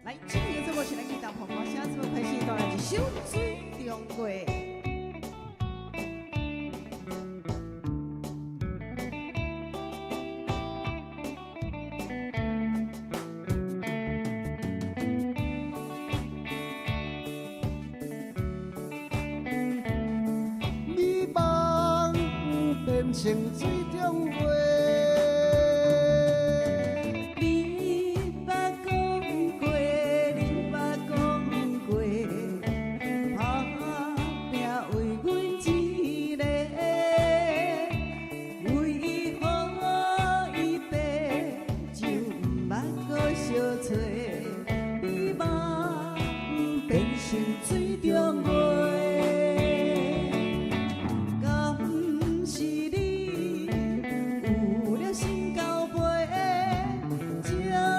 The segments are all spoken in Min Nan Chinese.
來，今年的節目是咱去當捧歌聲，這麼開始帶來一首《水中月》。美夢變成水中月。你捌講過，你捌講過，打拚為阮一个，為何伊白就毋捌閣相揣？美夢變成水中月。敢是你有了新交陪，笑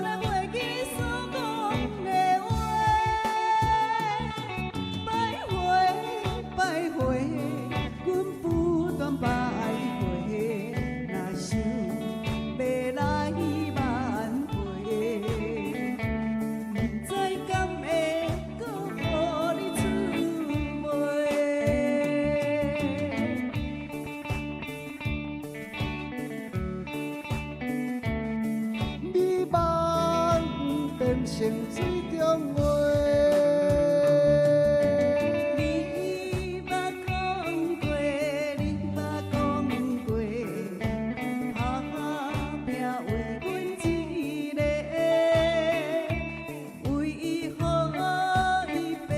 咱袂記所講的話。徘徊徘徊，阮不斷徘徊，若想欲來挽回，毋知敢會閣予你出賣。美夢變成水中月。你捌講過，你捌講過，打拚為阮一个，為何伊白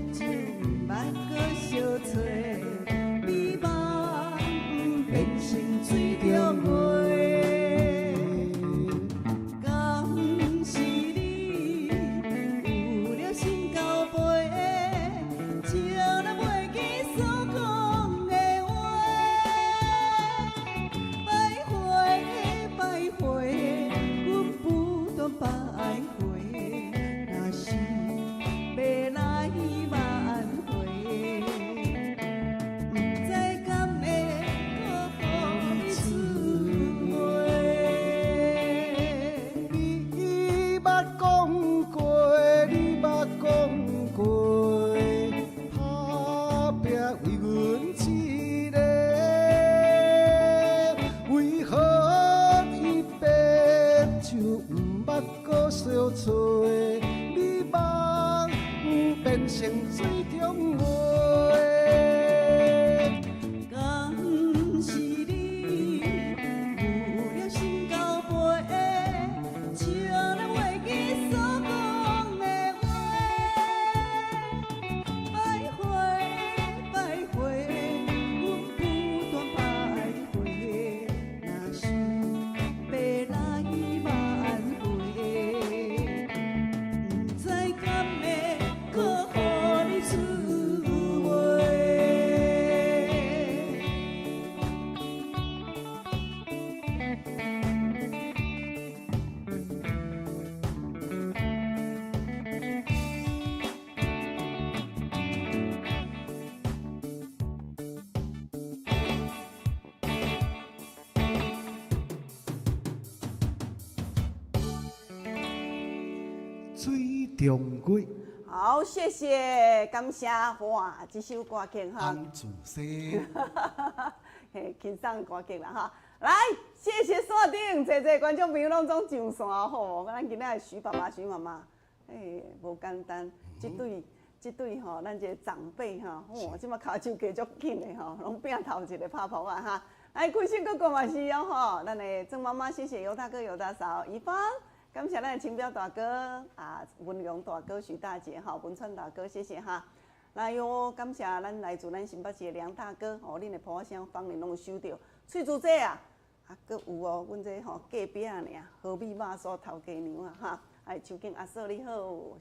就毋捌閣相揣？美夢變成水中月。敢是你有了新交陪，笑咱袂記所講的話。徘徊徘徊，阮不斷徘徊，若想欲來挽回，毋知敢會閣予你出賣。你捌講過，你捌講過，打拚為阮一个，為何伊白就毋捌閣相揣？美夢變成水中月。敢是你有了新交陪，笑咱袂記所講的話。徘徊徘徊，阮不斷徘徊，若想欲來挽回，毋知敢會閣予你出賣。水中月。好，謝謝，感謝，哇，這首歌曲哈，安祖生，嘿，輕鬆歌曲啦哈。來，謝謝線頂，濟濟觀眾朋友攏總上線吼，咱今仔的許爸爸、許媽媽，欸，無簡單，這對這對吼，咱這個長輩吼，哇，這馬跤手加足緊的吼，攏拼頭一个拍噗仔哈。來，開心哥哥嘛是哦吼，咱的鄭媽媽，謝謝尤大哥、尤大嫂、怡芳。感謝咱的清標大哥啊，文榮大哥、許大姐哈，文川大哥，謝謝哈。來喲，感謝咱來自咱新北市的梁大哥，哦，恁的噗仔聲芳齡攏有收著。翠珠姐啊，啊，閣有哦，阮這吼隔壁爾，何美肉酥頭家娘啊哈，哎，秋景阿嫂你好，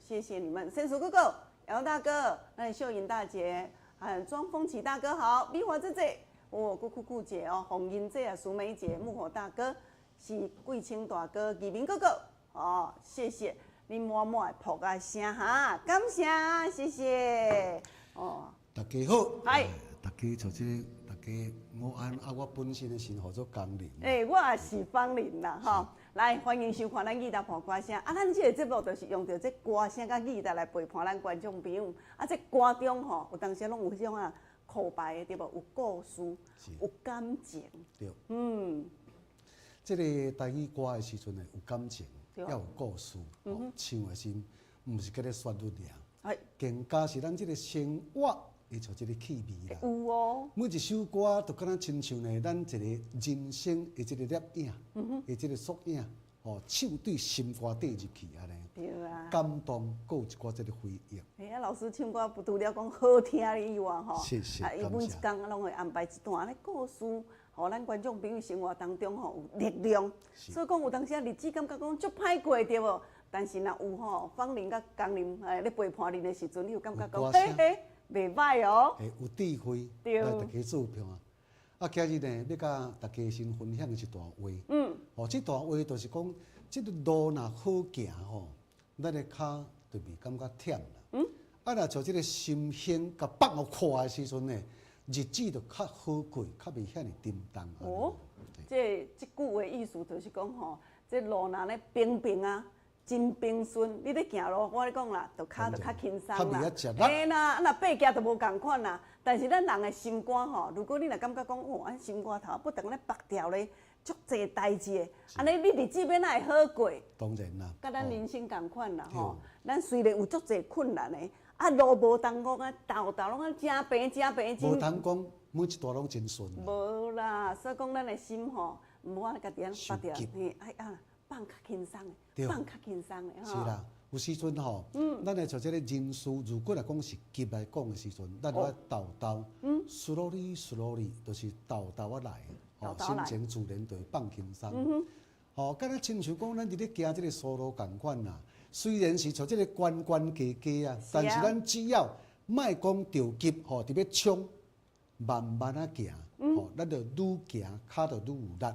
謝謝你們。伸叔哥哥、姚大哥，咱的秀穎大姐，還有莊風起大哥好，美華姐姐，哦，郭酷酷姐哦，紅英姐啊，淑梅姐，木火大哥，是桂清大哥，義明哥哥。哦，謝謝你滿滿的噗仔聲哈，感謝，謝謝。哦，大家好，嗨大家坐這個，大家午安，啊，我本身的身號做江林。欸，我也是芳玲啦，吼！來，歡迎收看咱義大伴歌聲。啊，咱這个節目就是用著這歌聲佮義大來陪伴咱觀眾朋友。啊，這歌中吼，有當時攏有彼種啊苦白的對無？有故事，有感情。對。這个台語歌的時陣呢，有感情，也有故事。唱的時，毋是叫咧旋律爾，更加是咱這个生活會像這个氣味啦。有哦。每一首歌都敢若親像呢，咱一个人生的這个攝影，的這个縮影，吼，唱對心肝底入去按呢。對啊。感動，閣有一寡這个回憶。欸，啊，老師唱歌不除了講好聽以外，吼，謝謝，啊，伊每一工攏會安排一段按呢故事，予咱觀眾朋友生活當中吼有力量。所以講有當時啊，日子感覺講足歹過對無？但是若有吼芳玲佮江林欸咧陪伴恁的時陣，你有感覺講嘿嘿，袂歹哦。欸，有智慧來大家做伴。啊，今日呢，欲佮大家先分享一段話。哦，這段話就是講，這个路若好行吼，咱的跤就袂感覺忝啦。啊，若像這个心胸共放予闊的時陣呢，日子就較好過，較袂遐爾沉重。哦，這這句話意思就是講吼，這路若咧平平啊，真平順，你咧行路，我咧講啦，就跤就較輕鬆啦。嘿啦，啊若爬行就無仝款啦。但是咱人的心肝吼，如果你若感覺講，哦，按心肝頭不斷咧縛牢咧，足濟代誌的，按呢你日子欲哪會好過？當然啦。佮咱人生仝款啦吼，咱雖然有足濟困難的，啊路無通講啊，沓沓攏啊誠平誠平。無通講每一段攏真順。無啦，所以講咱的心吼，毋好按呢家己按呢縛牢，嘿，愛啊。放較輕鬆的，放較輕鬆的是啦，有時陣吼，咱來像這个人事，如果來講是急來講的時陣，咱愛沓沓，slowly slowly，就是沓沓仔來，吼，心情自然就會放輕鬆。吼，敢若親像講，咱佇咧行這个山路仝款啦，雖然是像這个懸懸低低啊，但是咱只要莫講著急，吼，佇欲衝，慢慢仔行，吼，咱就愈行跤就愈有力。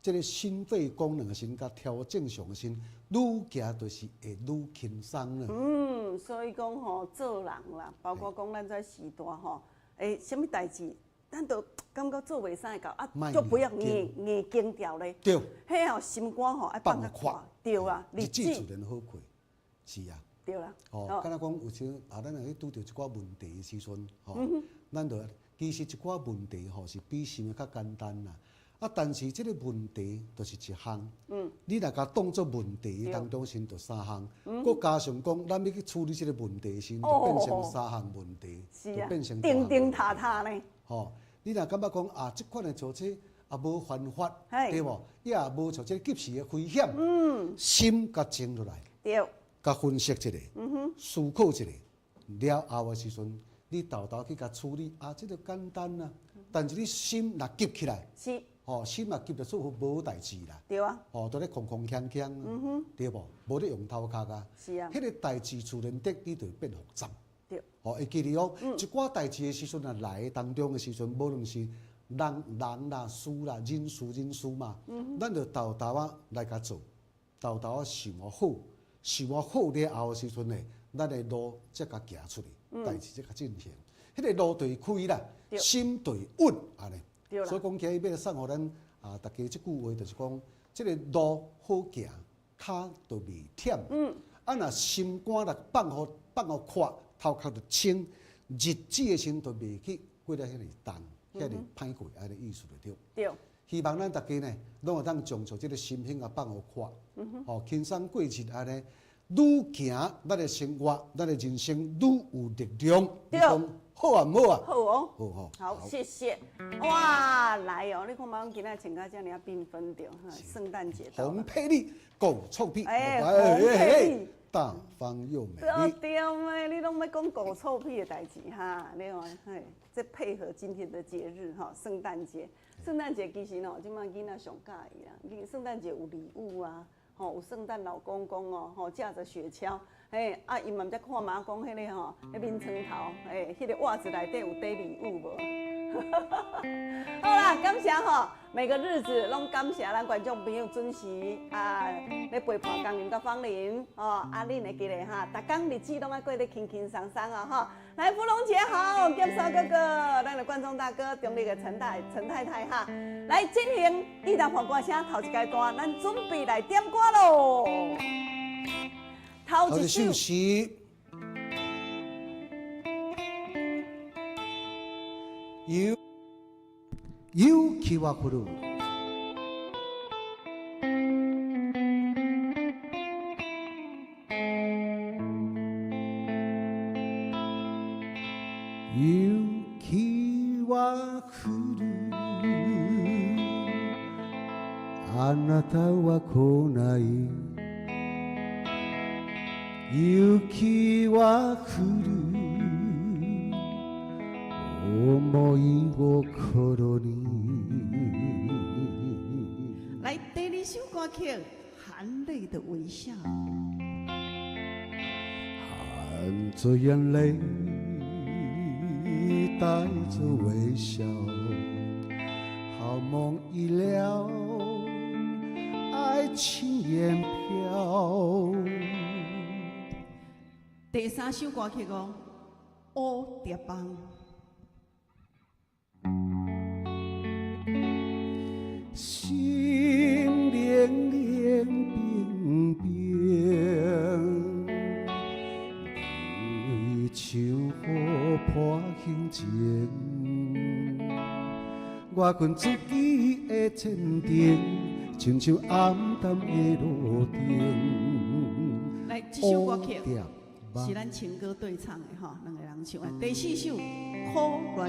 這个心肺功能的時陣，佮調正常的時陣，愈行就是會愈輕鬆啦。嗯，所以講吼，做人啦，包括講咱這時代吼，欸，啥物代誌，咱都感覺做袂啥會到啊，就不要硬硬緊牢咧。對。彼吼心肝吼愛放較闊。對啊，日子自然好過。是啊。對啦。吼，敢若講有時啊，咱若去拄著一寡問題的時陣，吼，咱就其實一寡問題吼是比想的較簡單啦。啊，但是這个問題就是一項，你若共當做問題當中先就三項，閣加上講，咱欲去處理這个問題時，就變成三項問題，就變成釘釘塔塔呢。吼，你若感覺講啊，這款的做這也無辦法，對無？也無像這个及時的危險，心共靜落來，共分析一下，思考一下，了後的時陣，你沓沓去共處理，啊，這个簡單啊。但是你心若急起來，吼，心若急就做無代誌啦。對啊。吼，都咧空空鏘鏘，對無？無咧用頭殼啊。是啊。彼个代誌自然得你就會變複雜。對。吼，會記得哦，一寡代誌的時陣若來當中的時陣，無論是人人啦、事啦、人事人事嘛，咱就沓沓仔來共做，沓沓仔想好，想好了後的時陣呢，咱的路才共行出去，代誌才共進行。彼个路就會開啦，心就會穩按呢。所以講起來，欲送予咱啊，大家這句話就是講，這个路好行，跤就袂忝。啊，若心肝若放予放予闊，頭殼就清，日子的時陣就袂去過得遐爾重，遐爾歹過，按呢意思就對。對。希望咱大家呢，攏會當將這个心胸啊放予闊，吼，輕鬆過日按呢，愈行咱的生活，咱的人生愈有力量。對。好啊，毋好啊？好哦。好吼。好，謝謝。哇，來哦！你看嘛，阮今仔穿甲遮爾仔繽紛著，聖誕節到。紅佩麗，狗臭屁。欸，紅佩麗，大方又美麗。對的，你攏欲講狗臭屁的代誌哈？你看，嘿，這配合今天的節日哈，聖誕節。聖誕節其實喏，這擺囡仔上佮意啦。聖誕節有禮物啊，吼，有聖誕老公公哦，吼，駕著雪橇。嘿，啊，伊嘛毋知看覓講彼个吼，彼眠床頭，欸，彼个襪子內底有塊禮物無？好啦，感謝吼，每个日子攏感謝咱觀眾朋友準時啊，咧陪伴江林佮芳玲哦，啊，恁會記得哈，逐工日子攏愛過得輕輕鬆鬆啊吼。來，芙蓉姐好，劍少哥哥，咱的觀眾大哥，中壢的陳大陳太太哈，來進行藝壇破歌聲頭一階段，咱準備來點歌囉。頭一首是。雪は降る。雪は降る。あなたは來ない。雪は降る。思い心に。來，第二首歌曲《含淚的微笑》。含著眼淚，帶著微笑，好夢已了，愛情煙飄。第三首歌曲哦，《烏蝶夢》。心連連冰冰，你像雨破胸前，我困自己的前程，親像暗淡的路燈。來，這首歌曲是咱情歌對唱的吼，兩个人唱的。第四首《苦戀歌》。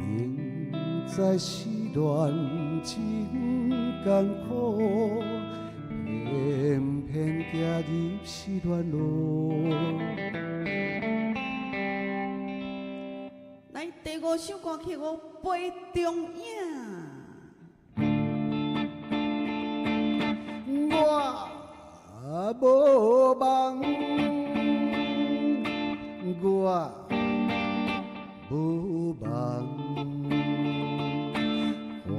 明知失戀真艱苦，偏偏行入失戀路。來，第五首歌曲哦，《杯中影》。我無夢，我無夢，看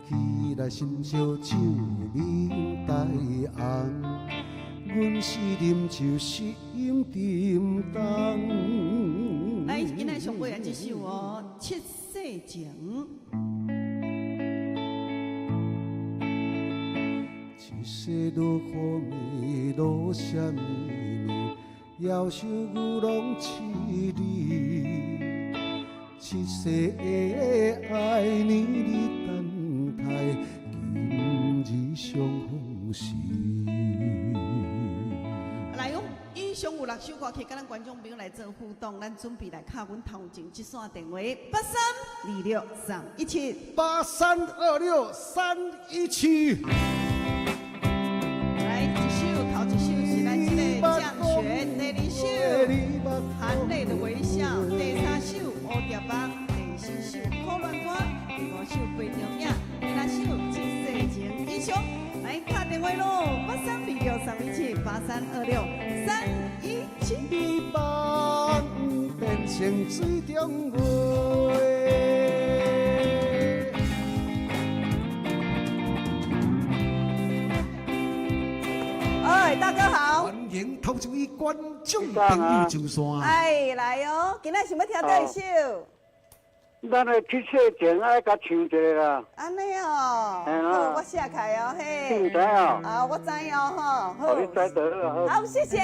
起來心燒酒面帶紅，阮是啉酒是飲沉重。來，今仔上尾的這首哦，《七世情》。七世落雨暝，落啥物暝？夭壽牛郎痴你。七世的愛年年等待，今日相逢時。來哦，以上有六首歌曲，佮咱觀眾朋友來做互動，咱準備來敲阮頭前這線電話8326317，8326317。來，一首頭一首是咱這個降雪，第二首含淚的微笑，第三首烏蝶夢，第四首苦戀歌，第五首杯中影，第六首七世情。以上來敲電話囉，8326317，8326317。你夢變成水中月。哎，大哥好！歡迎頭一位觀眾朋友上線。哎，來哦，今仔想欲聽佗一首？咱的七世情愛共唱一下啦。按呢哦，好，我寫起來哦，嘿。你知哦？啊，我知哦，吼。好。你知就好。好，謝謝。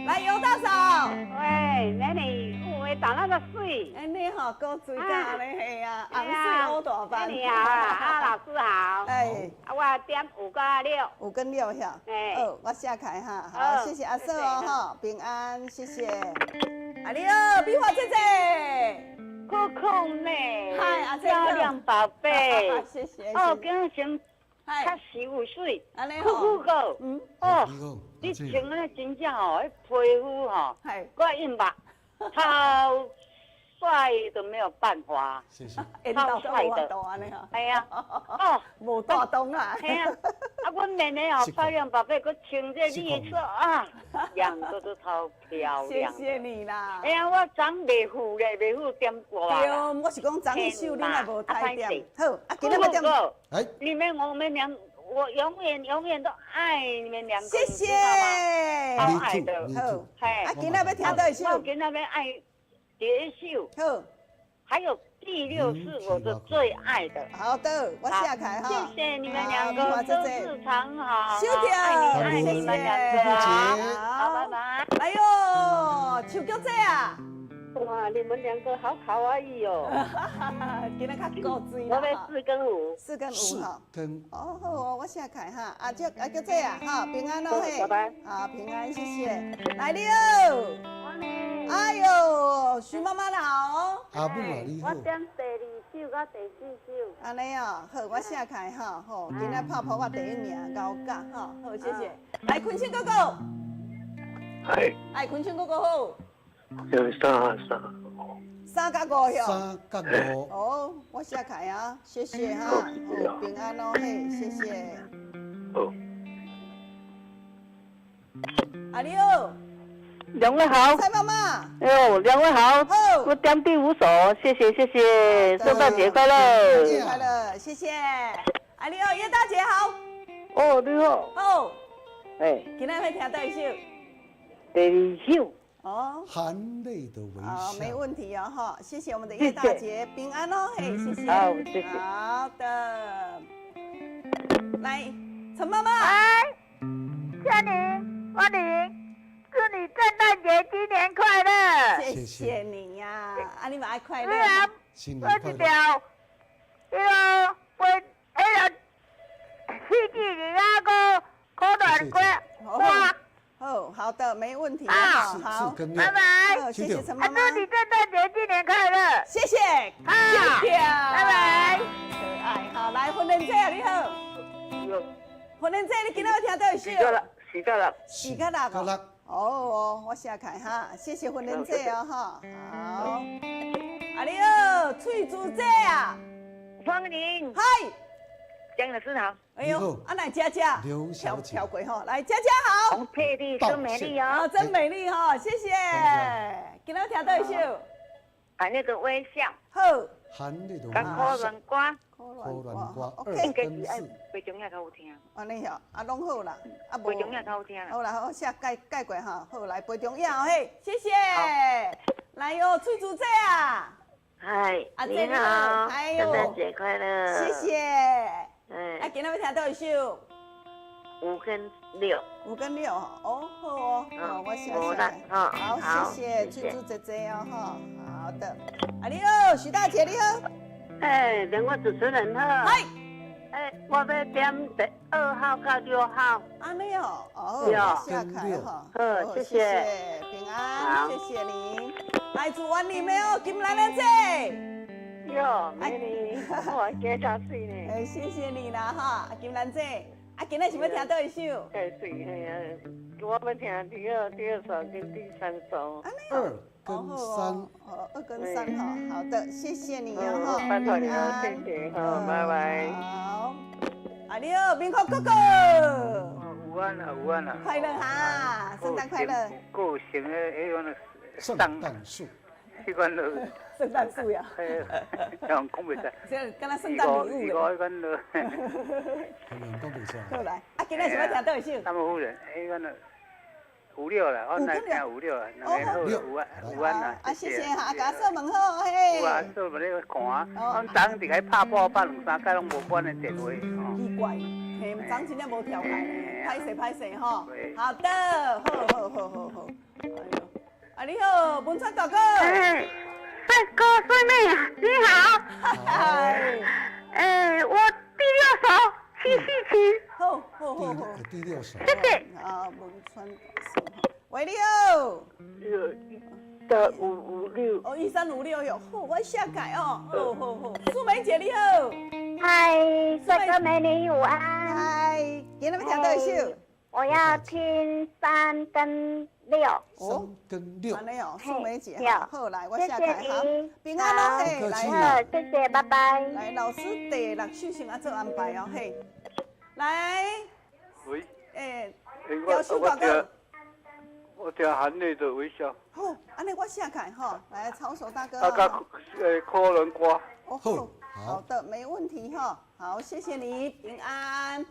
來，尤大嫂。喂，美女，有的長那麼媠。按呢吼，夠水甲咧，嘿啊，紅水烏大飯。美女好，啊，老師好。哎。啊，我點5跟6。 5跟6遐。哎。好，我寫起來哈。好，謝謝阿嫂哦，吼，平安，謝謝。啊，你好，美華姐姐。酷酷妹，嗨，漂亮寶貝，謝謝。哦，今先確實有媠，酷酷哥，嗯，哦，你穿那真正哦，彼皮膚吼，我硬吧，超帥都沒有辦法，謝謝，超帥的，哎呀，哦，無大動啊，嘿啊，啊，啊，阮妹妹哦，漂亮寶貝，閣穿這你的啊，兩個都超漂亮。謝謝你啦。哎呀，我昨未付咧，未付點歌。對，我是講昨彼首你嘛無抬點。好，啊，今仔欲點。哎，你們我們兩，我永遠永遠都愛你們兩個。謝謝。好愛的。好，啊，今仔欲聽佗一首？我今仔欲愛第一首。好。還有第六是我的最愛的。好的，我寫開哈。謝謝你們兩個，收視長好。收聽，愛你們兩個。好，拜拜。哎喲，邱菊姐啊！哇，你們兩個好可愛喲！今仔較古錐我欲四跟五。四跟五哈。跟。哦好哦，我寫開哈。啊，這啊菊姐啊，哈，平安哦嘿。拜拜。好，平安，謝謝。來了。哎喲，徐媽媽好。阿母啊，你好。我點第二首佮第四首。按呢哦，好，我寫開哈，好，今仔拍破我第一名，𠢕教哈，好，謝謝。來，坤慶哥哥。係。哎，坤慶哥哥好。有三三。三佮五哟。三佮五。哦，我寫開啊，謝謝哈，平安哦，嘿，謝謝。好。阿你好。兩位好，蔡媽媽。哎呦，兩位好，好，我點第五首，謝謝謝謝，聖誕節快樂，節快樂，謝謝。啊你好，葉大姐好。哦，你好。好。哎，今仔欲聽佗一首？第二首。哦。含淚的微笑。好，沒問題哦，哈，謝謝我們的葉大姐，平安哦，嘿，謝謝。好，謝謝。好的。來，陳媽媽。來，千玲，歡迎。祝你聖誕節新年快樂！謝謝你呀，啊你嘛愛快樂。新年快樂。我一條，彼個飛，彼個四季兒仔閣苦戀歌，哇！好，好的，沒問題。好，好，拜拜。謝謝陳媽媽。祝你聖誕節新年快樂！謝謝，好，拜拜。可愛，好，來，婚戀姐你好。婚戀姐，你今仔欲聽佗一首？四個六，四個六。哦哦，我寫開哈，謝謝婚戀姐哦哈，好。啊你好，翠珠姐啊，芳玲，嗨，江老師好。哎呦，啊來佳佳，劉小姐，跳過吼，來佳佳好。洪佩麗真美麗哦，真美麗哈，謝謝。今仔聽佗一首？啊，那個微笑。好。含淚的微笑。苦戀歌。苦戀歌， OK。應該是愛袂中也較好聽。按呢吼，啊攏好啦，啊無。袂中也較好聽啦。好啦，好寫蓋蓋過吼，好來袂中也嘿，謝謝。來喲，翠珠姐啊。嗨，你好，聖誕節快樂。謝謝。哎。啊，今仔欲聽佗一首？五跟六。五跟六哦，好哦，好，我寫下來。好，謝謝翠珠姐姐哦，哈，好的。啊你好，徐大姐你好。哎，兩位主持人好。嗨。哎，我欲點第二號佮六號。按呢哦，哦，我寫開哈。好，謝謝。平安，謝謝你。來自雲林的哦，金蘭的姐。喲，美女，我加真媠呢。哎，謝謝你啦哈，金蘭姐。啊，今仔是欲聽佗一首？太媠，嘿啊！我欲聽第二首跟第三首。二跟三。哦，二跟三哈，好的，謝謝你哦，哈。拜託你了，謝謝，好，拜拜。好，啊你好，民國哥哥。午安啦，午安啦。快樂哈，聖誕快樂。過成的彼款聖誕樹。彼款就聖誕樹呀。人講袂出。這敢若聖誕禮物咧。彼款就。人講袂出。好來，啊，今仔是欲聽佗一首？三夫人，彼款就五六啦，我來聽五六啦，兩個好，午安，午安啦。啊，謝謝哈，阿嫂問好嘿。有啊，嫂問咧看啊，阮昨昏佇遐拍鼓拍兩三擺攏無關的電話。奇怪，嘿，昨昏真正無調開，歹勢歹勢吼。好的，好好好好好。哎喲，啊你好，文川大哥。哎，帥哥帥妹你好。嗨。哎，我第六首七夕情。好好好好。第六首。謝謝。啊，文川大哥。喂，你好。一、三、五、五、六。哦，一三五六喲，好，我寫開哦，好好好。素梅姐你好。嗨，帥哥美女午安。嗨，今仔欲聽佗一首？我要聽三跟六。三跟六。按呢哦，素梅姐，好來，我寫開哈，平安咯嘿，來，好，謝謝，拜拜。來，老師第六首先按做安排哦嘿，來。喂。欸，姚秀大哥。我听含泪的微笑。好，按呢我写起来吼，来抄手大哥。啊，佮可怜歌。哦，好的，没问题哈。好，谢谢你，平安。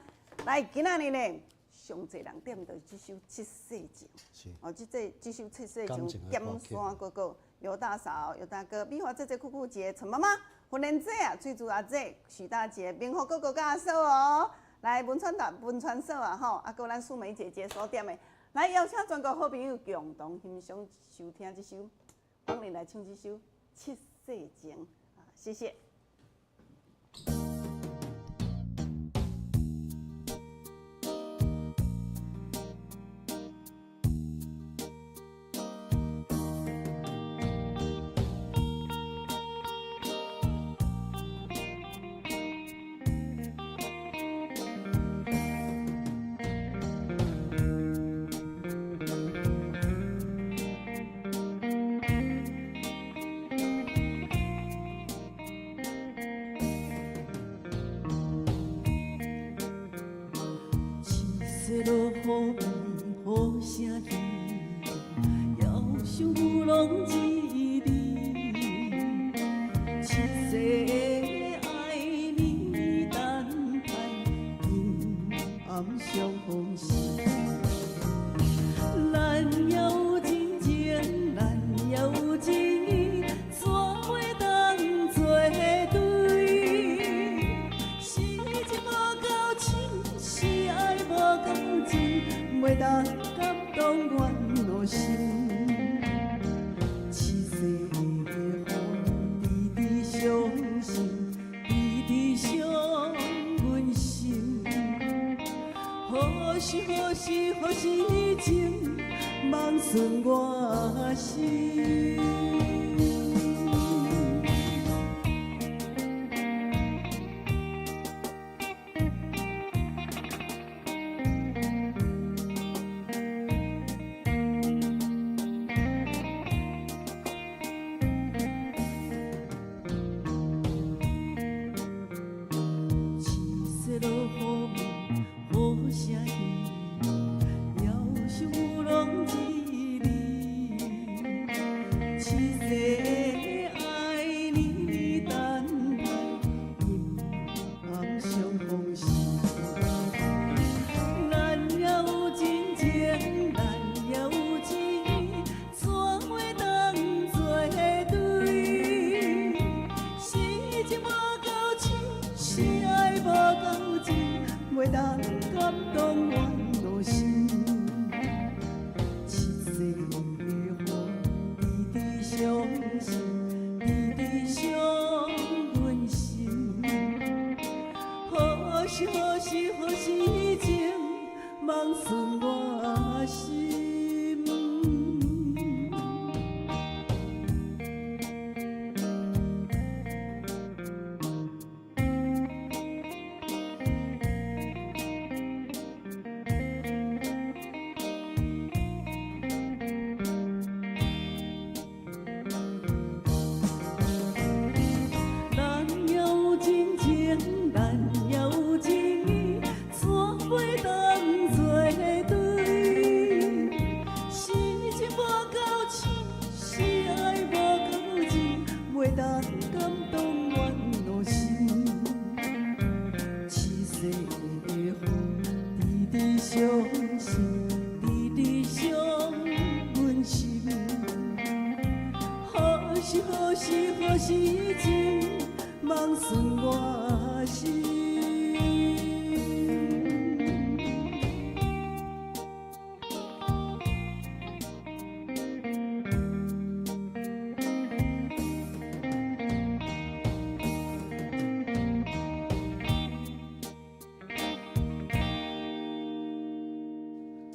来，今仔日呢，上济人点的这首《七世情》。是。哦，这首《七世情》剑山哥哥、尤大嫂、尤大哥、美华姐姐、酷酷姐、陈妈妈、婚莲姐啊、翠珠阿姐、许大姐、明福哥哥佮阿嫂哦。来，文川大、文川嫂啊，吼，啊，阁咱素梅姐姐所点的。来，邀请全国好朋友共同欣赏、收听这首，帮你来唱这首《七世情》啊，谢谢。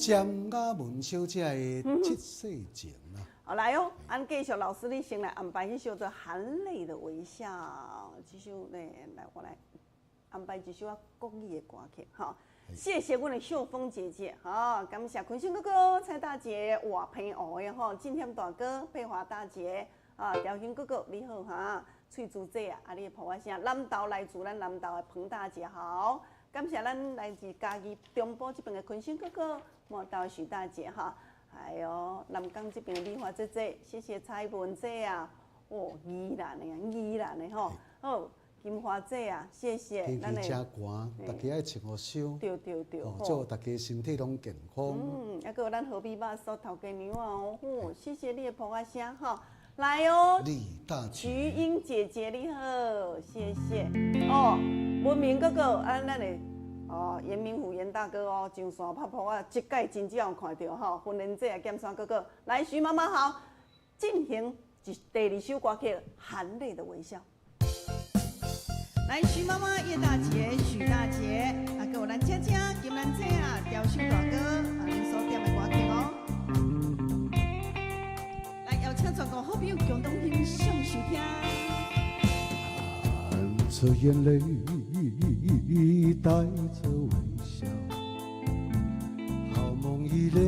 詹雅文小姐的《七世情》啦。好来哦，按继续老师你先来安排彼首做含泪的微笑，这首呢，来我来安排一首啊国语的歌曲哈。谢谢阮的秀峰姐姐，哈，感谢坤生哥哥、蔡大姐、瓦平欧的吼，今天大哥、佩华大姐，啊，调兄哥哥你好哈，翠珠姐啊，啊你的婆仔声，南投来自咱南投的彭大姐好，感謝咱來自嘉義中部這邊的坤生哥哥、莫道許大姐哈，還有南港這邊的麗華姐姐，謝謝蔡文姐啊，哦，宜蘭的啊，宜蘭的吼，好，金華姐啊，謝謝。天氣真寒，大家愛穿予少。對對對。祝大家身體攏健康。嗯，還閣有咱何必肉酥頭家娘啊，哦，謝謝你的捧仔聲吼。來哦，李大菊英姐姐你好，謝謝。哦，文明哥哥，啊，咱的哦，嚴明虎嚴大哥哦，上線拍噗仔，這屆真少有看到吼。婚姻姐劍山哥哥，來徐媽媽好，進行第二首歌曲《含淚的微笑》。來，徐媽媽、葉大姐、許大姐，啊，閣有咱姐姐金蘭姐啊，雕秀大哥啊，恁所點的歌曲哦。來，邀請全國好朋友共同欣賞收聽。含著眼淚，帶著微笑，好夢已了，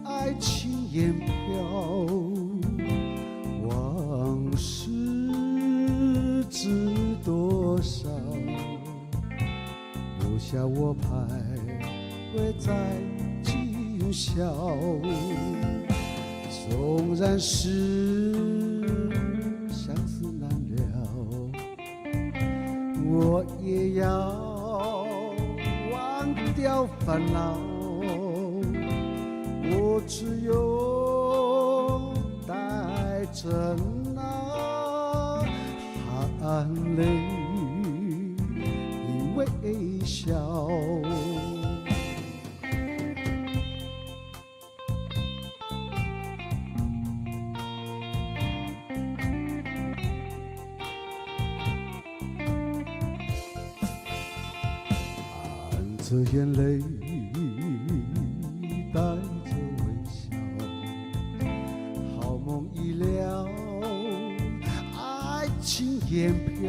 愛情煙飄，往事知多少，留下我徘徊在今宵。縱然是相思難了，我也要忘掉煩惱。我只有帶著那含淚的微笑。含著眼淚，帶著微笑，好夢已了，愛情煙飄，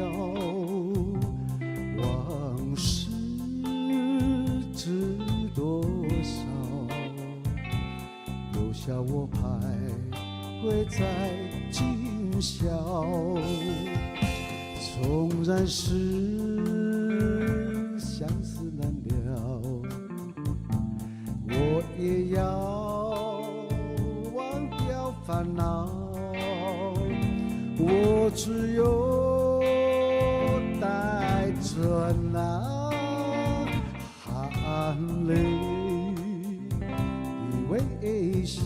往事知多少，留下我徘徊在今宵。縱然是相思難了，我也要忘掉煩惱。我只有帶著那含淚的微笑。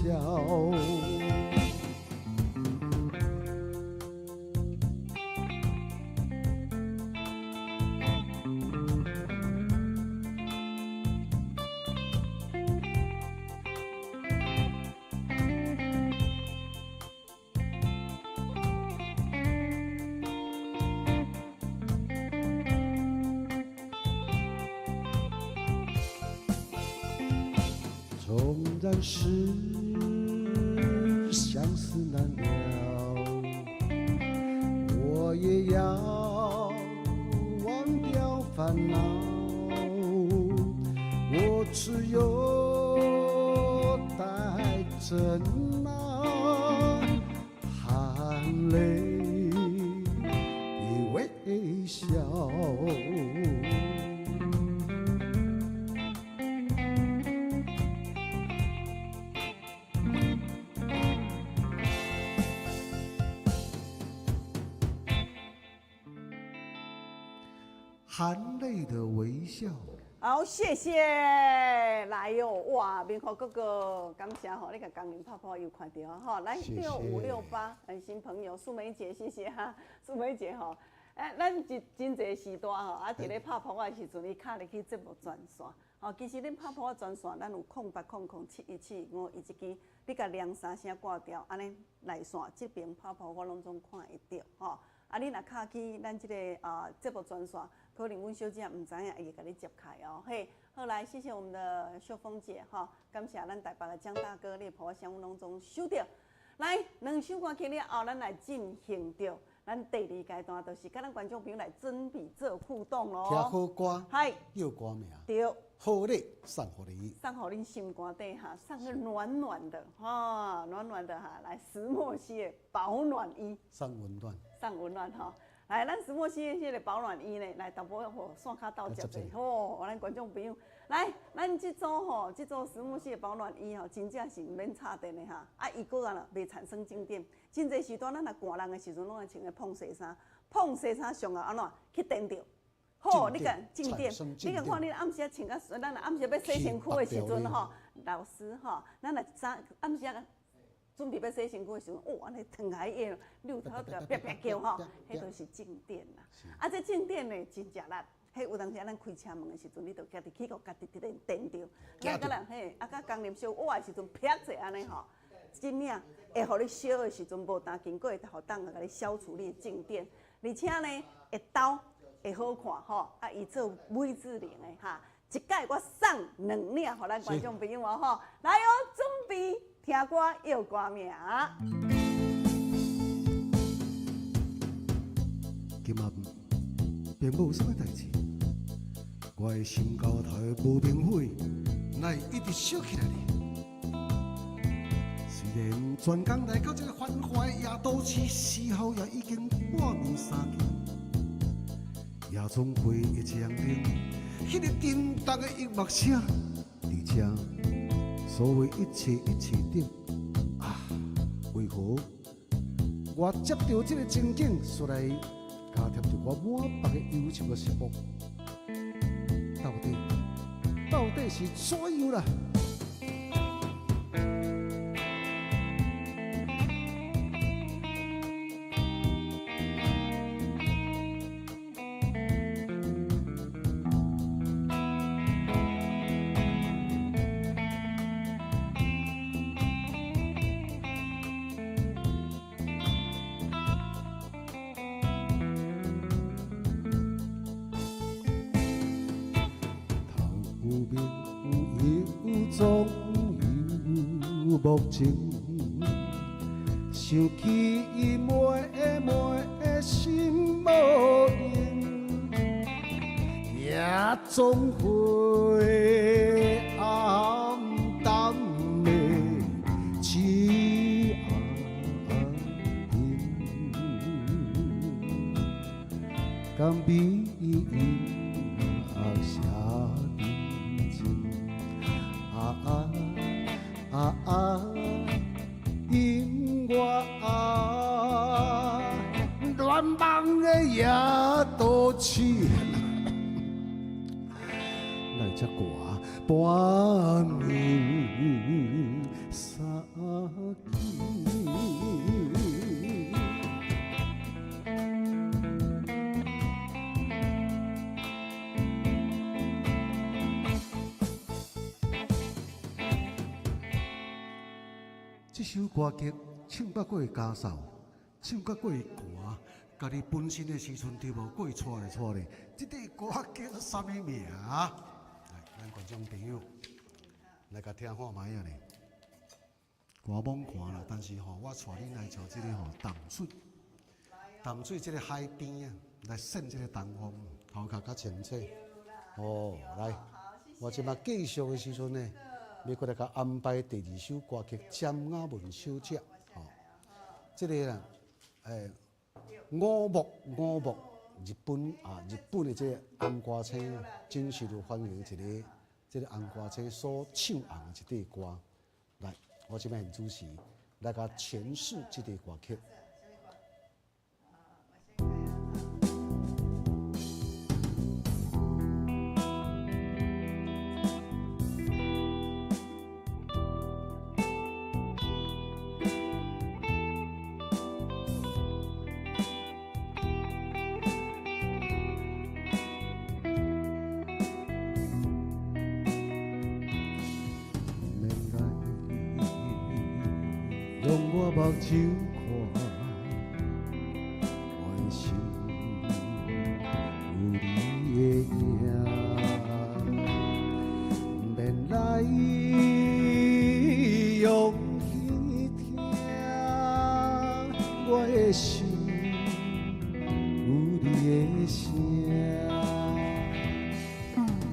縱然是相思難了，我也要忘掉煩惱。我只有帶著那含淚的微笑。含淚的微笑。好，謝謝。來喲，哇，明虎哥哥，感謝吼，你共工人拍噗又看著吼，來6568，新朋友素梅姐，謝謝哈，素梅姐吼，欸，咱一真濟時段吼，啊，佇咧拍噗仔的時陣，伊敲入去節目專線，吼，其實恁拍噗仔專線，咱有0800717511支，你共兩三聲掛掉，按呢內線這邊拍噗我攏總看會著吼。啊，你若敲去咱這個啊節目專線，可能阮小姐毋知影，伊會共你接開哦。嘿，好來，謝謝我們的秀鳳姐哈，感謝咱台北的江大哥，你的噗仔聲阮攏總收著。來，兩首歌曲了後，咱來進行著咱第二階段，就是佮咱觀眾朋友來準備做互動囉。聽好歌，係，叫歌名，對，好禮送予你，送予恁心肝底哈，送個暖暖的哈，暖暖的哈，來石墨烯的保暖衣，送溫暖，送溫暖哈。來。来，咱石墨烯这个保暖衣呢，来，淡薄吼线跤斗接者，吼，咱观众朋友，来，咱这组吼，这组石墨烯的保暖衣吼，真正是毋免插电的哈，啊，伊阁啊袂产生静电。真济时阵，咱若寒人的时阵，拢爱穿个膨西衫，膨西衫上后按怎去电著？好，你共静电，你共看你暗时穿甲，咱若暗时欲洗身躯的时阵吼，老师吼，咱若早暗时啊。准备欲洗身躯的时阵，哦，按呢烫开伊，溜头就啪啪叫吼，彼就是静电啦。啊，这静电呢真食力，彼有当时咱开车门的时阵，你就家己去予家己伫咧电著。啊，佮人嘿，啊，佮工人烧活的时阵啪者按呢吼，真领会予你烧的时阵无但经过会予当共你消除你的静电，而且呢会抖会好看吼。啊，伊做米字形的哈，一摆我送两领予咱观众朋友哦吼，来哦，准备。听歌臆歌名。今仔并无啥物代志，我的心肝头的无名火，哪会一直烧起来呢？虽然全工来到这个繁华的夜都市，时候也已经半暝三更，夜总会的一红灯，彼个叮当的音乐声，而且。所谓一切一切顶啊，为何我接著这个情景，煞来加添著我满腹的忧愁佮失望？到底到底是怎样啦？总有无情，想起伊妹妹心无闲，也总会暗淡的痴红，甘美音写真情。啊啊啊啊！音乐啊，乱梦的夜都市，来这寒半暝三更。这首歌曲唱甲阁会加嗽，唱甲阁会寒，家己本身的时阵对无？阁会掣咧掣咧。这个歌叫做啥物名？来，咱观众朋友来共听看觅仔咧。寒罔寒啦，但是吼，我带恁来坐这个吼淡水，淡水这个海边啊，来扇这个东风，头壳较清楚。哦，来，我这马继续的时阵呢，欲阁来共安排第二首歌曲《詹雅文小姐》吼，这个啦，五木五木，日本啊，日本的这个红歌星，真受到欢迎一个，这个红歌星所唱红的一块歌，来，我这摆主持来共诠释这块歌曲。用我目睭看，我的心有你的影，毋免来用耳听，我的心有你的声。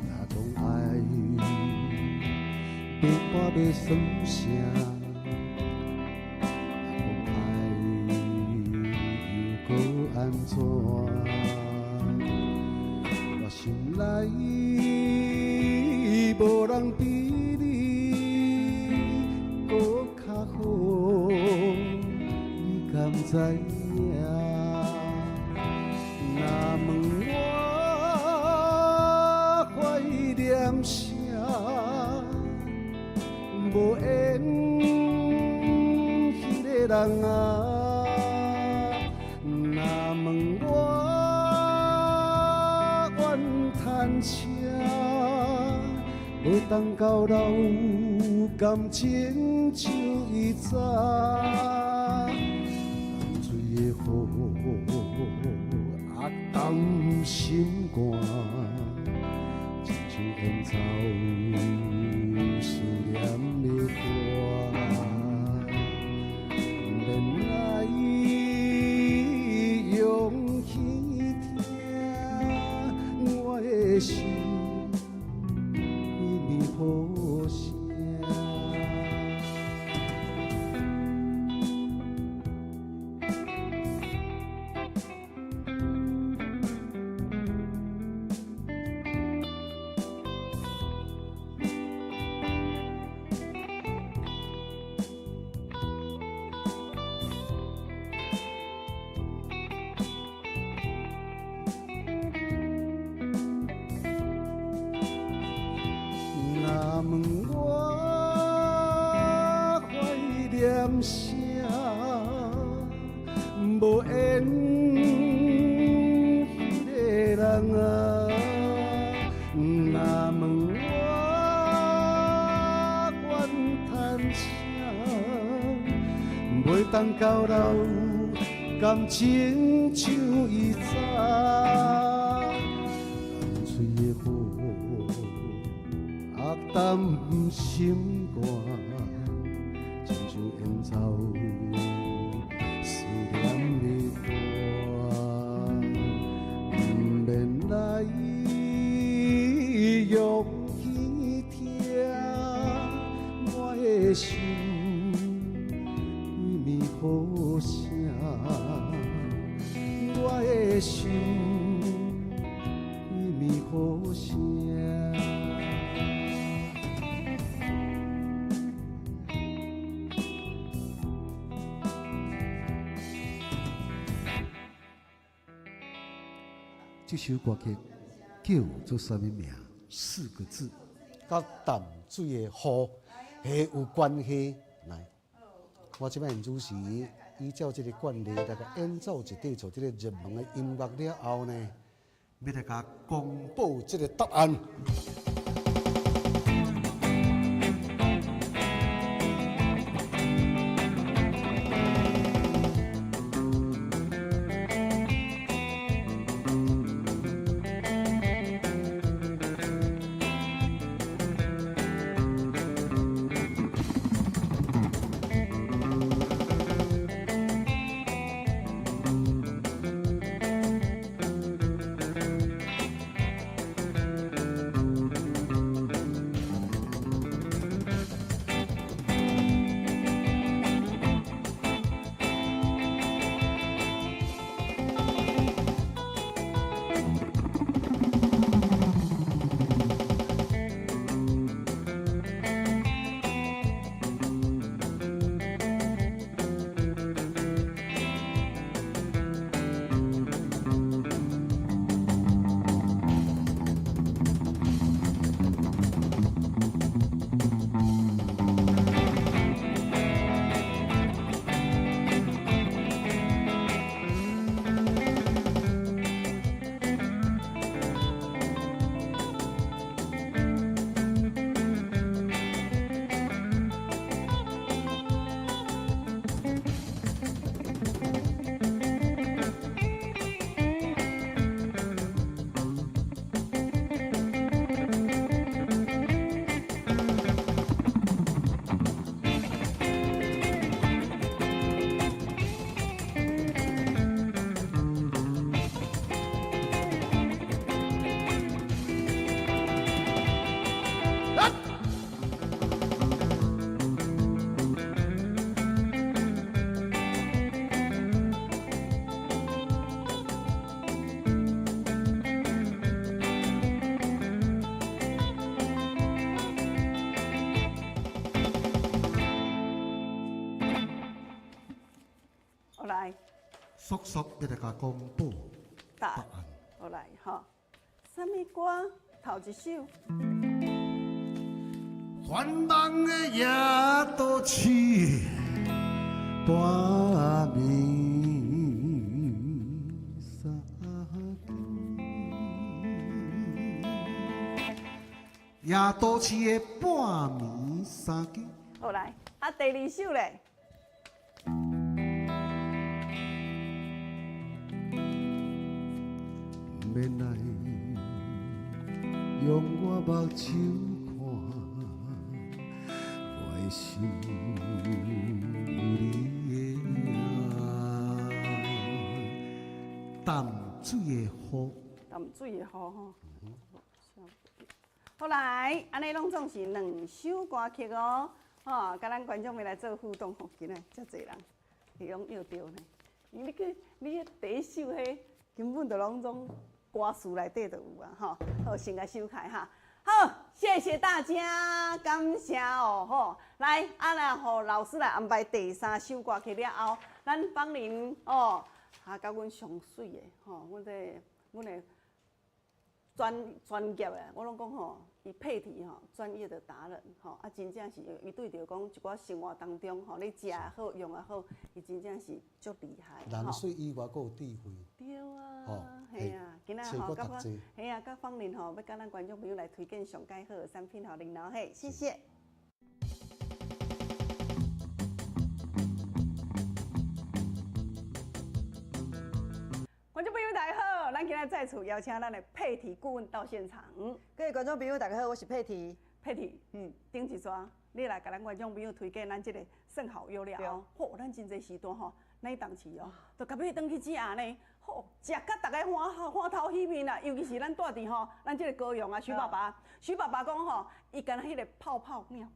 若讲爱，别看欲算啥。安怎？來，無人比你閣較好，你敢知影？若問我懷念啥，無緣彼个人啊。若問我怨嘆啥，袂當交流感情像以早。淡水的雨，压重心肝，亲像演奏思念的歌。免來用耳聽，我的心規暝雨聲。若問我懷念啥，無緣彼个人啊。若問我怨嘆啥，袂當交流感情像以早。淡水的雨，壓淡心肝，親像演奏思念的歌。毋免來用耳聽，我的心規暝雨聲，我的心規暝雨聲。這首歌曲叫做啥物名？四個字，佮淡水的雨彼有關係。來，我這擺主持依照這個慣例來共演奏一塊做這個熱門的音樂了後呢，欲來共公布這個答案。速速欲來共公布答案。好來吼，啥物歌？頭一首。繁忙的夜都市，半暝三更，夜都市的半暝三更。好來，啊，第二首咧。毋免來用我目睭看，我的心有你的影。淡水的雨，淡水的雨吼。好來，按呢攏總是兩首歌曲哦，吼，佮咱觀眾們來做互動吼，今仔遮濟人，伊攏約著呢。你去，你第一首彼根本就攏總歌詞內底就有啊，吼。好，先共收起來哈。好，謝謝大家，感謝哦，吼。來，啊，來，予老師來安排第三首歌曲了後，咱芳玲哦，啊，佮阮上媠的吼，阮這個阮的專業的，我攏講吼，伊配體吼，專業的達人吼，啊，真正是伊對著講一寡生活當中吼，你食也好，用也好，伊真正是足厲害。人媠以外，閣有智慧。對啊，嘿啊，今仔吼，佮嘿啊，佮芳玲吼，欲佮咱觀眾朋友來推薦上蓋好的產品，予恁老嘿，謝謝。觀眾朋友大家好，咱今仔再次邀請咱的佩體顧問到現場。各位觀眾朋友大家好，我是佩體。佩體，頂一逝你來共咱觀眾朋友推薦咱這個勝好優了後，咱真濟時段吼，咱當時哦，就共買轉去食呢，好，食甲逐家歡歡頭喜面啦。尤其是咱住佇吼，咱這個高雄啊，許爸爸，許爸爸講吼，伊敢若彼個泡泡尿，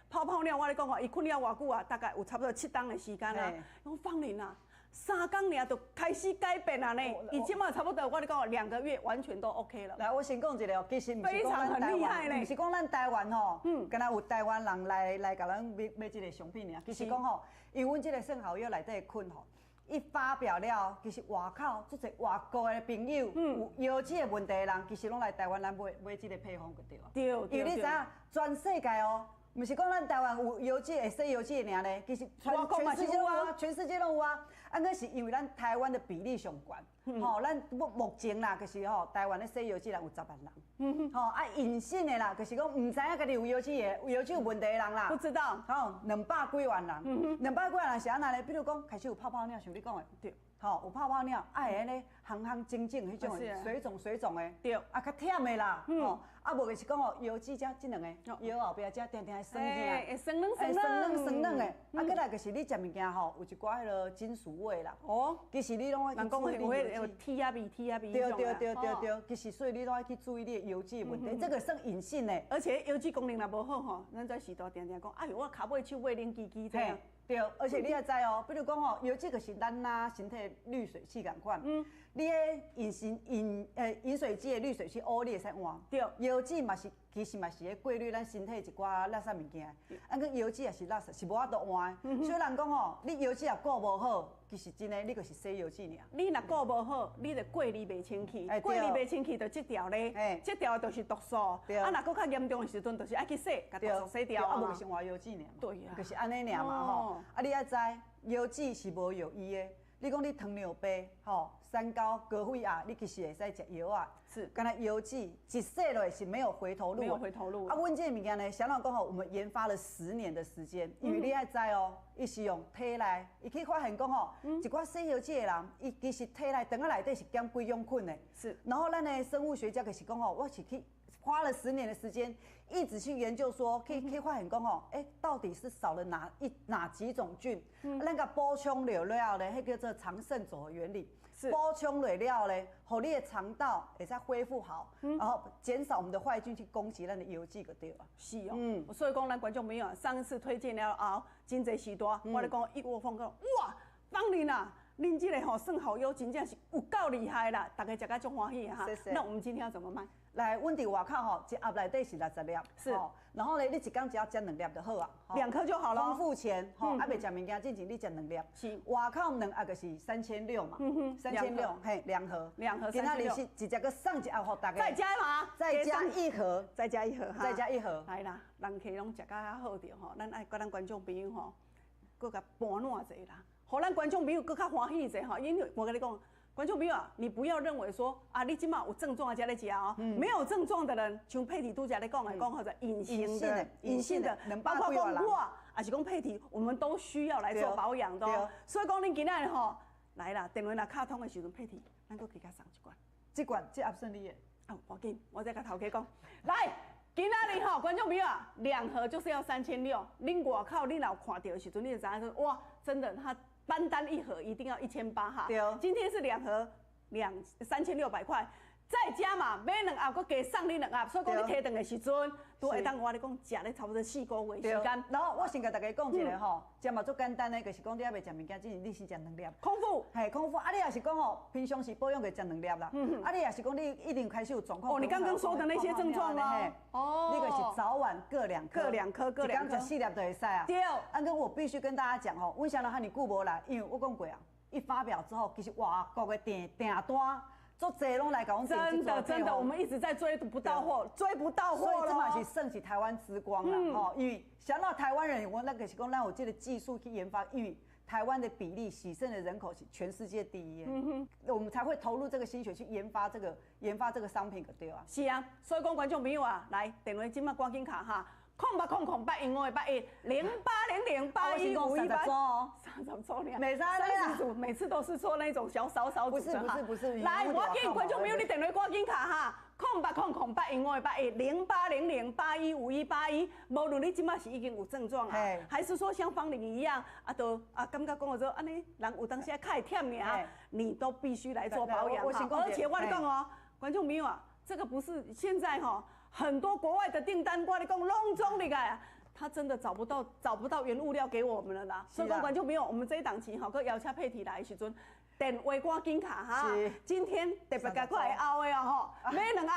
泡泡尿，我咧講吼，伊睏了偌久啊？大概有差不多7冬的時間啊。講芳玲啊。3工爾就開始改變了呢，伊這馬差不多，我咧講2個月完全都 OK 了。來，我先講一下哦，其實毋是講咱台灣，毋是講咱台灣吼，敢若有台灣人來共咱買這個商品爾。其實講吼，因為阮這個勝好藥內底的菌吼，一發表了，其實外口足濟外國的朋友有腰子的問題的人，其實攏來台灣咱買這個配方就對啊。對，因為你知影，全世界哦。毋是講咱台灣有腰子會洗腰子的爾呢，其實全世界攏有啊，全世界攏有啊。啊，閣是因為咱台灣的比例上懸，吼，咱目前啦，就是吼，台灣咧洗腰子人有10萬人，吼，啊，隱性的啦，就是講毋知影家己有腰子的，有腰子有問題的人啦，不知道，吼，200幾萬人，200幾萬人是按怎咧？比如講開始有泡泡尿，像你講的，對。吼，有泡泡尿，啊會按呢紅紅腫腫彼種的，水腫水腫的，對，啊較忝的啦，吼，啊無就是講吼腰子遮這兩個腰後壁遮定定會酸疼，會酸軟酸軟酸軟的，啊閣來就是你食物件吼有一寡彼个金屬味啦，哦，其實你攏愛去注意你的腰子，鐵仔味鐵仔味，對對對對對，其實所以你攏愛去注意你的腰子問題，這個算隱性的，而且腰子功能若無好吼，咱這時代定定講，哎喲我跤尾手尾冷吱吱這樣。對，而且你也知哦，比如講吼，腰子就是咱若身體濾水器仝款，你的飲水機的濾水器烏，你會使換。對，腰子嘛是，其實嘛是咧過濾咱身體一寡垃圾物件。啊，閣腰子也是垃圾，是無法度換的。所以人講吼，你腰子若顧無好，其實真的你就是洗腰子爾。你若顧無好，你就過濾袂清氣，過濾袂清氣就積條咧，積條就是毒素。啊，若閣較嚴重的時陣，就是愛去洗，共毒素洗掉啊。啊，無就是換腰子爾。對啊，就是按呢爾嘛吼。啊，你愛知，腰子是無藥醫的。你講你糖尿病、吼三高、高血壓，你其實會使食藥啊。是，敢若腰子一洗落是沒有回頭路。沒有回頭路。啊，阮這個物件呢，啥人講吼，我們研發了10年的時間，因為你愛知哦，伊是用體內，伊去發現講吼，一寡洗腰子的人，伊其實體內腸仔內底是減幾種菌的。是。然後咱的生物學家就是講吼，我是去花了10年的時間，一直去研究說，去發現講吼，欸，到底是少了哪幾種菌？咱共補充了了後咧，彼叫做腸腎組合原理。補充了了後咧，予你的腸道會使恢復好，然後減少我們的壞菌去攻擊咱的腰子就對了。是哦，所以講咱觀眾朋友上一次推薦了後，真濟時段，我咧講一窩蜂講，哇，芳玲啊！恁這个吼算好優，真正是有夠厲害啦，大家食甲足歡喜的哈。謝謝。那我們今天要怎麼賣？來，阮佇外口吼，一盒內底是60粒，然後呢，你一工只要食兩粒就好啊，兩顆就好了。空腹前，吼，啊袂食物件之前你食兩粒。外口兩盒就是3600嘛，三千六，嘿，兩盒。兩盒今仔日是直接閣送一盒予大家。再加碼？再加一盒，再加一盒，再加一盒。來啦，人客攏食甲遐好著吼，咱愛佮咱觀眾朋友吼，閣共盤撋者啦，予咱觀眾朋友閣較歡喜者吼，因為我共你講。觀眾朋友啊，你不要認為說啊，你這馬有症狀才咧食哦，沒有症狀的人，像佩蒂拄才咧講的，講號做隱形的、隱性的，包括講我，抑是講佩蒂，我們都需要來做保養的哦。所以講，恁今仔日吼來啦，電話若敲通的時陣，佩蒂，咱閣加佮送一罐，這罐這盒算你的。啊，無要緊，我再共頭家講，來，今仔日吼，觀眾朋友啊，兩盒就是要3600，恁外口你若有看著的時陣，你就知影說，哇，真的他。單單一盒一定要1800哈，對，今天是兩盒3600塊，再加嘛買兩盒，閣加送你兩盒，所以講你提轉的時陣，都會當我咧講食咧差不多4個月時間。然後我先共大家講一下吼，食嘛足簡單的，就是講你猶未食物件之前，你先食兩粒。空腹。嘿，空腹。啊，你若是講吼，平常時保養就食兩粒啦。啊，你若是講你一定開始有狀況。哦，你剛剛說的那些症狀啊。哦。你就是早晚各兩顆。各兩顆，各兩顆。一工食四粒就會使啊。對。啊，閣我必須跟大家講吼，為啥物遐爾久無來？因為我講過啊，一發表之後，其實外國的訂訂單。足濟攏來共阮訂。真的真的，我們一直在追不到貨，追不到貨。所以這嘛是算是台灣之光啦，吼，因為想到台灣人，我那個是講咱有這個技術去研發，因為台灣的比例洗腎的人口是全世界第一，我們才會投入這個心血去研發這個商品，對啊。是啊，所以講觀眾朋友啊，來電話這馬趕緊敲哈。0800 008 5 0800 8151哦， 30組爾，袂使30組，每次都是做那種小少少組不是不是不是，來，我緊觀眾朋友，你電話趕緊敲哈，0800 008 0800 815181。無論你這馬是已經有症狀啊，還是說像芳玲一樣啊，都啊感覺講說按呢，人有當時較會忝爾，你都必須來做保養哈。而且我咧講哦，觀眾朋友啊，這個不是現在哈。很多國外的訂單，我咧講攏總入來，他真的找不到原物料給我們了啦。所以講觀眾朋友，我們這一檔期吼，閣邀請佩蒂來的時陣，電話趕緊敲哈。今天特別共看會後的哦吼，買兩盒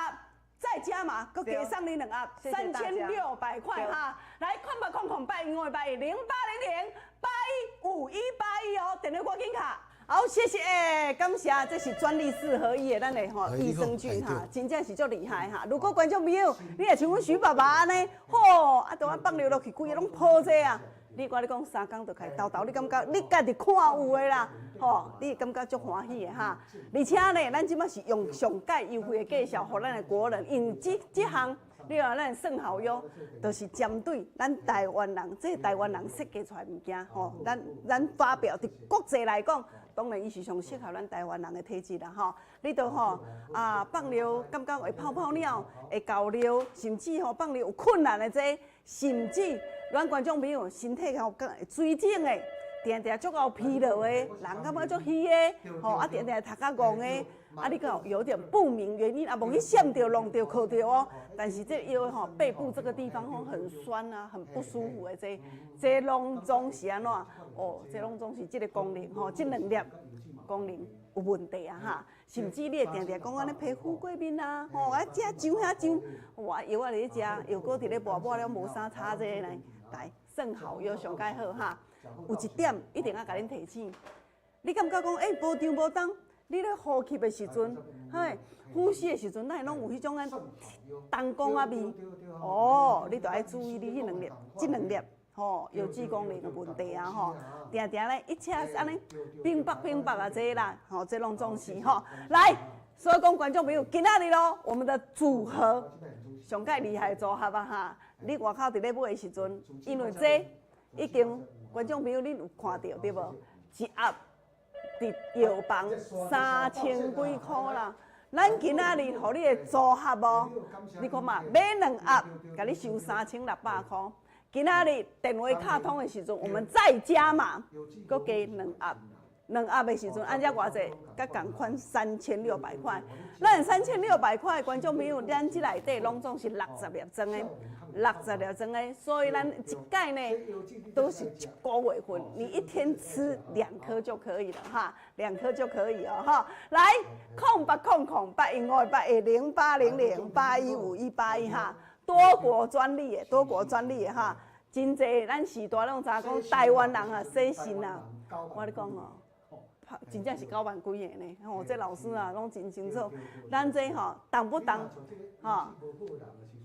再加碼，閣加送你兩盒，3600塊哈。來，0800 058 0800 815181哦，電話趕緊敲。好，謝謝，感謝，這是專利四合一的咱的吼益生菌哈，真正是足厲害哈。如果觀眾朋友，你若像阮許爸爸按呢，吼，啊，都按放尿落去，規个攏泡這啊，你我咧講三工就開沓沓，你感覺你家己看有的啦，吼，你會感覺足歡喜的哈。而且呢，咱這馬是用上蓋優惠的價數，予咱的國人，因為這項。你看咱算好優，就是針對咱台灣人，這台灣人設計出來物件吼，咱發表佇國際來講，當然伊是上適合咱台灣人的體質啦吼。你都吼啊放尿，感覺會泡泡尿，會厚尿，甚至吼放尿有困難的這，甚至咱觀眾朋友身體吼水腫的，定定足夠疲勞的，人感覺足虛的，吼啊定定頭殼戇的。啊，你閣有點不明原因啊，無去閃著、弄著、磕著哦。但是這腰吼背部這個地方吼很酸啊，很不舒服的這，這攏總是按怎？哦，這攏總是這個功能吼，這兩粒功能有問題啊哈。甚至你會定定講按呢皮膚過敏啊，吼啊這痒遐癢，哇藥仔佇咧食，藥膏佇咧抹抹了無啥差這個呢。來，算好藥上蓋好哈。有一點一定愛共恁提醒，你感覺講欸無長無重？你咧呼吸的時陣，嘿，呼吸的時陣，哪會攏有彼種按重光仔味？哦，你著愛注意你彼兩粒，這兩粒吼，有機功能的問題啊吼，定定咧一切按呢冰白冰白啊這啦，吼，這攏總是吼。來，所以講觀眾朋友，今仔日咯，我們的組合上蓋厲害的組合啊哈！你外口佇咧買的時陣，因為這已經觀眾朋友恁有看著對無？一盒。佇藥房3000幾箍啦，咱今仔日予你的組合哦，你看嘛，買兩盒，共你收3600箍。今仔日電話敲通的時陣，我們再加碼，閣加兩盒，两盒的时阵，按遮偌济，佮仝款3600块。咱3600块，观众朋友，咱这内底拢总是六十粒装的，六十粒装的，所以咱一盖呢都是一个月份，你一天吃两颗就可以了哈，两颗就可以哦哈。来，0800 0810 0800 815 181哈，多国专利的，多国专利的哈，真济咱时代拢知影讲台湾人啊洗肾啊，我咧讲哦。真正是9万几个呢，吼，这老师啊，拢真清楚。咱这吼，动不动吼，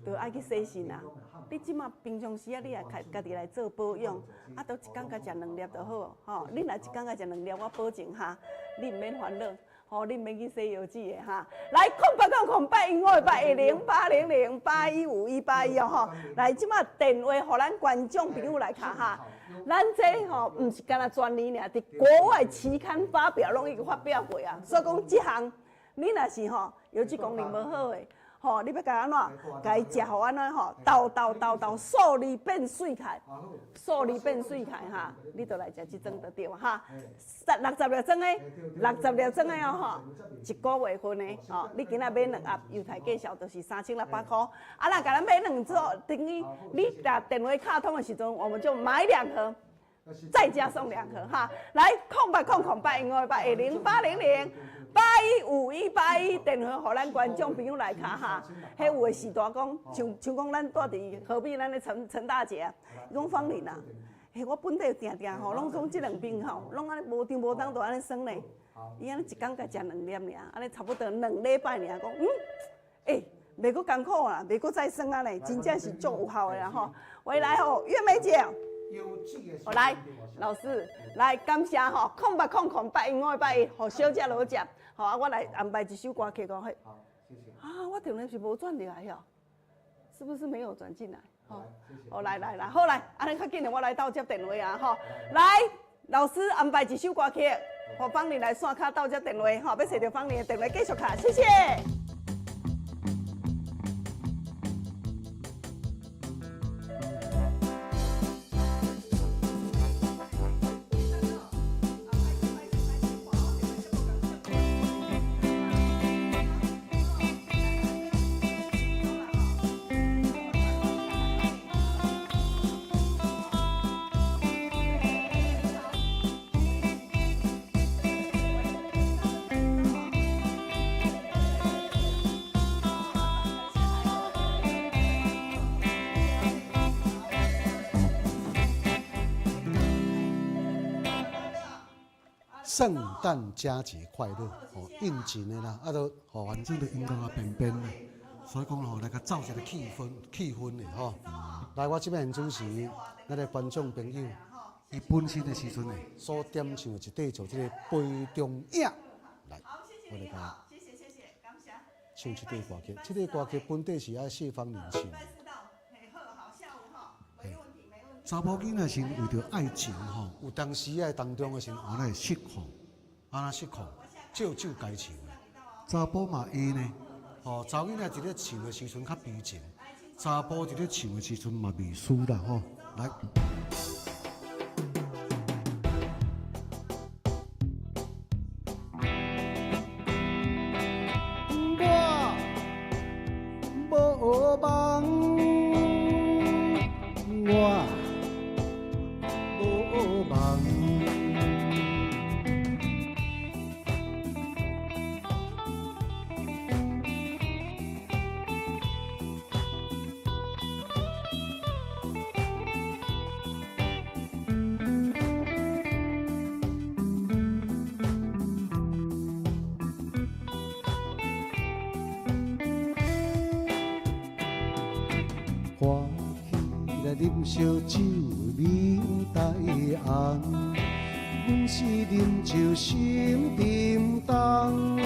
就爱去洗肾啊。你这马平常时啊，你也家家己来做保养，啊，都一工共食两粒就好，吼。你若一工共食两粒，我保证哈，你毋免烦恼，吼，你毋免去洗药水的哈。来，0800 815 800 815 181哦，吼。来，这马电话予咱观众朋友来敲哈。咱这吼毋是干焦专利尔，伫国外期刊发表拢已经发表过啊。所以讲这项，你若是吼腰子功能无好的，吼，你欲共按怎？共伊食予按怎吼？豆豆豆豆，数字变媠起来，数字变媠起来哈，你就来食这种就对哈。60粒装的，60粒装的哦吼，一个月份的吼，你今仔买两盒，犹太介绍就是3600块。啊，若共咱买两组，等于你打电话敲通的时阵，我们就买两盒。再加送两盒哈，来0800 815 800 815 181电话，予咱观众朋友来敲哈。彼有的时代讲，像像讲咱住伫河边，咱的陈陈大姐，伊讲芳玲啊，嘿，我本地定定吼，拢总这两边吼，拢按呢无张无动就按呢酸呢。伊按呢一工共食两粒尔，按呢差不多两礼拜尔，讲欸，袂阁艰苦啦，袂阁再酸啊呢，真正是足有效的啦吼。回来吼，月梅姐。好来，老师来感谢吼，0800 815 81，予小姐落接，好啊，我来安排一首歌曲讲嘿。啊，我电话是无转入来哦，是不是没有转进来？好，好来来来，好来，按呢较紧的，我来斗接电话啊，吼，来，老师安排一首歌曲，予芳玲来线跤斗接电话，吼，欲揣著芳玲的电话继续敲，谢谢。圣诞佳节快乐，吼，应景的啦，啊，都吼，反正都音乐啊变变的，所以讲吼，来共造一个气氛，气氛的吼。来，我这边主持，咱的观众朋友，伊本身的时阵呢，所点唱的一块做这个杯中影，来，我来共唱这块歌曲。这块歌曲本底是爱谢芳玲唱的。查某囡仔是为著爱情吼，有当时仔当中的时阵，安怎会失控，按怎失控，少少该唱的。查甫嘛会呢，吼，查某囡仔伫咧唱的时阵较悲情，查甫伫咧唱的时阵嘛袂输啦吼。来。我无梦，我无梦。欢喜来啉烧酒，面带红。阮是啉酒心沉重，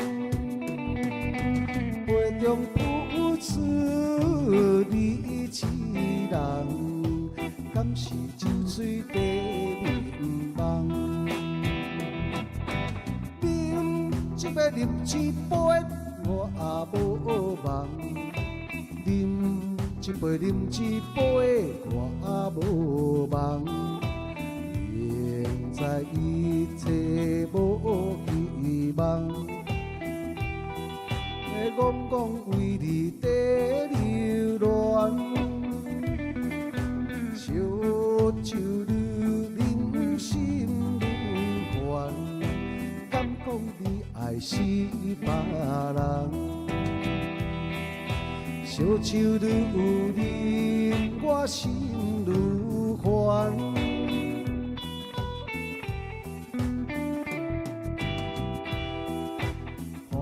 杯中付出你一人，敢是酒醉茶眠梦？啉一杯，啉一杯，我也无梦。啉一杯，啉一杯，我也无梦。明知知一切無希望，戆戆為你在流連，燒酒愈啉心愈煩，敢講你愛是別人？燒酒愈啉，我心愈煩。歡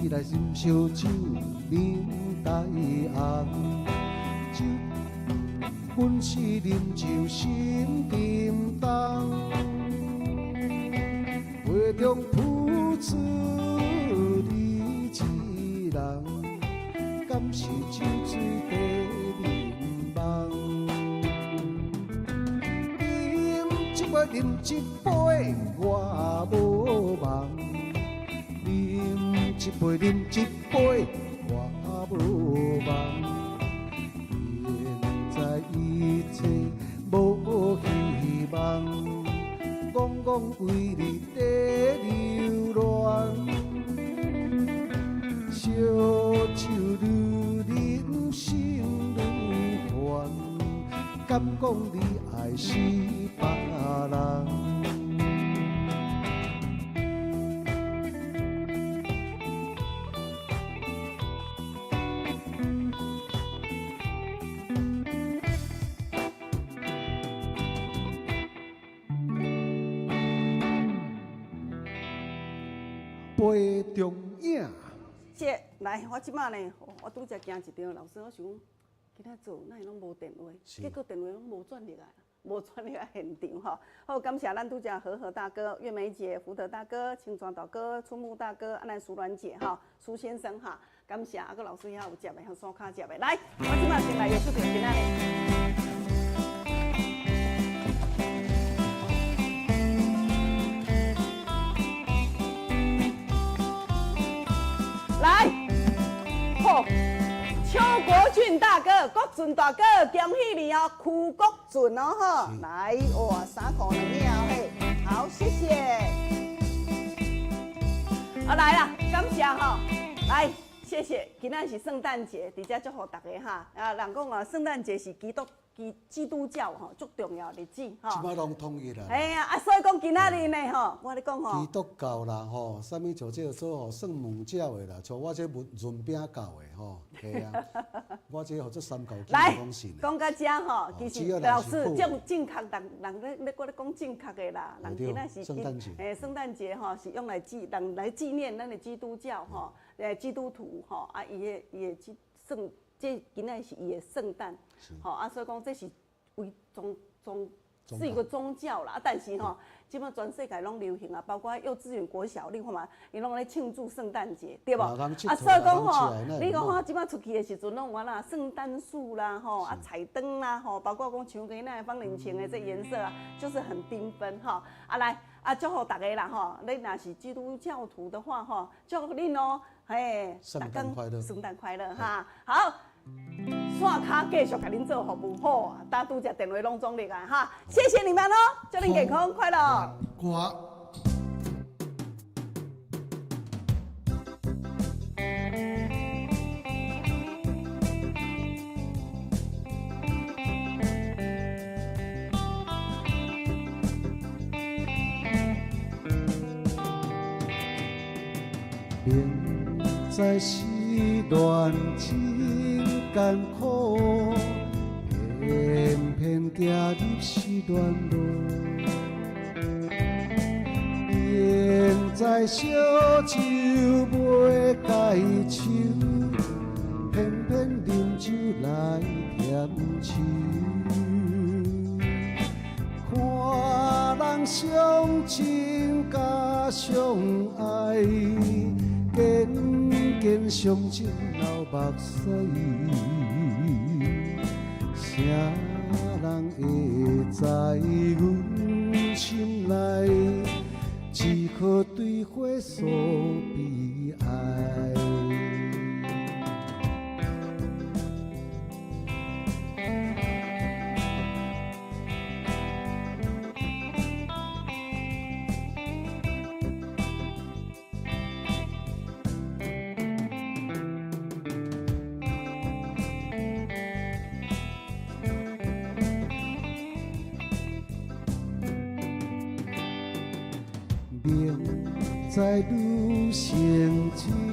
喜來斟燒酒，面帶紅。酒，阮是啉酒心沉重。杯中浮出你一人，敢是酒醉在眠夢？饮一杯，饮一杯，我无梦。饮一杯，饮一杯，我无梦。现在一切无希望，戆戆為你在流連。燒酒愈啉心愈煩，敢講你愛是別人？杯中影。谢，來，我這擺呢，我拄才驚一張，老師，我想講，今仔做哪會攏無電話，結果電話攏無轉入來，無轉入來現場吼。好，感謝咱拄才和和大哥、月梅姐、福德大哥、青川大哥、春木大哥、啊，咱蘇鸞姐吼、蘇先生哈，感謝啊，閣老師遐有接的，向山跤接的。來，我這擺先來約出今仔日。來，好，邱國俊大哥、國俊大哥，恭喜你哦，邱國俊哦，吼，來，哇，三箍兩秒嘿，好，謝謝。啊，來啦，感謝吼，來，謝謝。今仔是聖誕節，佇遮祝福大家哈。啊，人講啊，聖誕節是基督教吼，足重要日子吼。這擺攏統一啦。嘿啊，啊，所以講今仔日呢吼，我咧講吼。基督教啦吼，啥物像這個做吼聖母教的啦，像我這潤潤餅教的吼，嘿啊，我這號做三教來講到遮吼，其實老師正確，人咧閣咧講正確的啦。人今仔是聖誕節，嘿，聖誕節吼是用來紀人來紀念咱的基督教吼，基督徒吼，啊，伊的聖。這今仔是伊的聖誕，吼啊，所以講這是為宗宗是一個宗教啦。啊，但是吼，這擺全世界攏流行啊，包括幼稚園、國小，你看嘛，伊攏咧慶祝聖誕節，對無？啊，所以講吼，你講看這擺出去的時陣，攏有啊啦，聖誕樹啦，吼啊彩燈啦，吼，包括講像今仔方玲穿的這顏色啊，就是很繽紛吼。啊來，啊祝福大家啦吼，你若是基督教徒的話吼，祝福恁哦，嘿，聖誕快樂，聖誕快樂哈，好。線跤繼續共恁做服務，好啊！大拄則電話攏總入來哈，謝謝你們哦，祝恁健康快樂。歌。明知是戀情艱苦，偏偏走入失戀路。明知燒酒袂解愁，偏偏啉酒來添愁。看人相親甲相愛，堅堅相情流目屎，啥人會知阮心內一顆對花所悲哀？在愈成真。